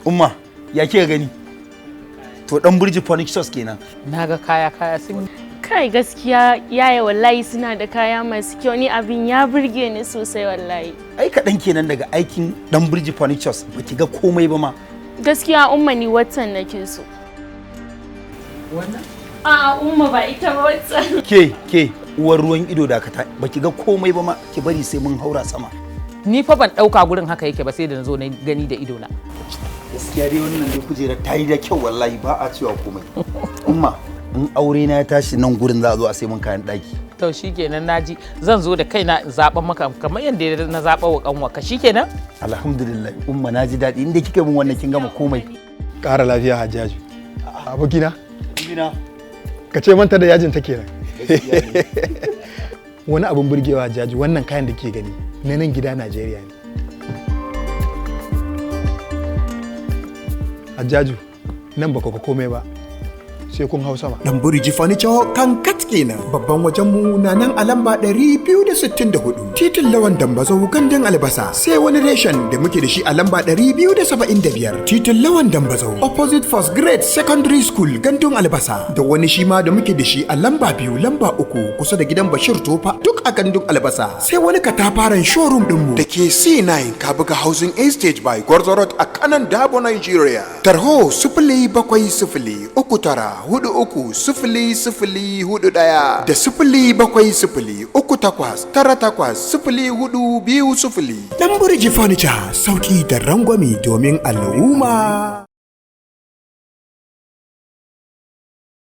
Umma, ya kika gani? To, Dan Burji Furnitures kenan. Na ga kaya, kaya sun Kai, gaskiya yaya, wallahi suna da kaya masu kyau. Ni abin ya burge ni sosai wallahi. Ai kaɗan kenan daga aikin Dan Burji Furnitures, baki ga komai ba ma. Gaskiya umma, ni watan nake so. Wannan? A'a umma, ba ita ba, watan. Ke ke, uwar ruwan ido, dakata, baki ga komai ba ma. Ki bari sai mun haura sama. Ni fa ban dauka gurin haka yake ba sai da na zo na gani da ido na. Gaskiya dai wannan dai kujerar ta yi da kyau wallahi, ba a cewa komai. Umma, in aure na ya tashi, nan gurin za a zo a sai mun kayan ɗaki. To shikenan, naji. Zan zo da kaina in zaɓa maka kamar yadda na zaɓa wa kanwarka, shikenan. Alhamdulillah umma, na ji daɗi. Inda kika min wannan, kin gama komai. Ƙara lafiya, Hajjaju. Abokina, Ina ka ce manta da yajin ta kenan. Wani abin burgewa, Hajjaju, wannan kayan da ke gani na nan gida Najeriya ne. Hajjaju, nan ba ka komai ba, sai kun hau sama. Dan Burji Furniture kan kat kenan. Babban wajenmu na nan a lamba 264 Titin Lawan Dambazo, Gandun Albasa. Sai wani reshen da muke da shi a lamba 275 Titin Lawan Dambazo, opposite First Grade Secondary School, Gandun Albasa. Da wani shi ma da muke da shi a lamba 2, lamba 3, kusa da gidan Bashir Tofa, duk a Gandun Albasa. Sai wani katafaren showroom dinmu da ke C9 Kabuga Housing Estate by Gwarzo Road a Kanon Dabo, Nigeria. Tarho 07039430041 da 07038980420. Dan Burji Furniture, sauki da rangwame domin al'umma.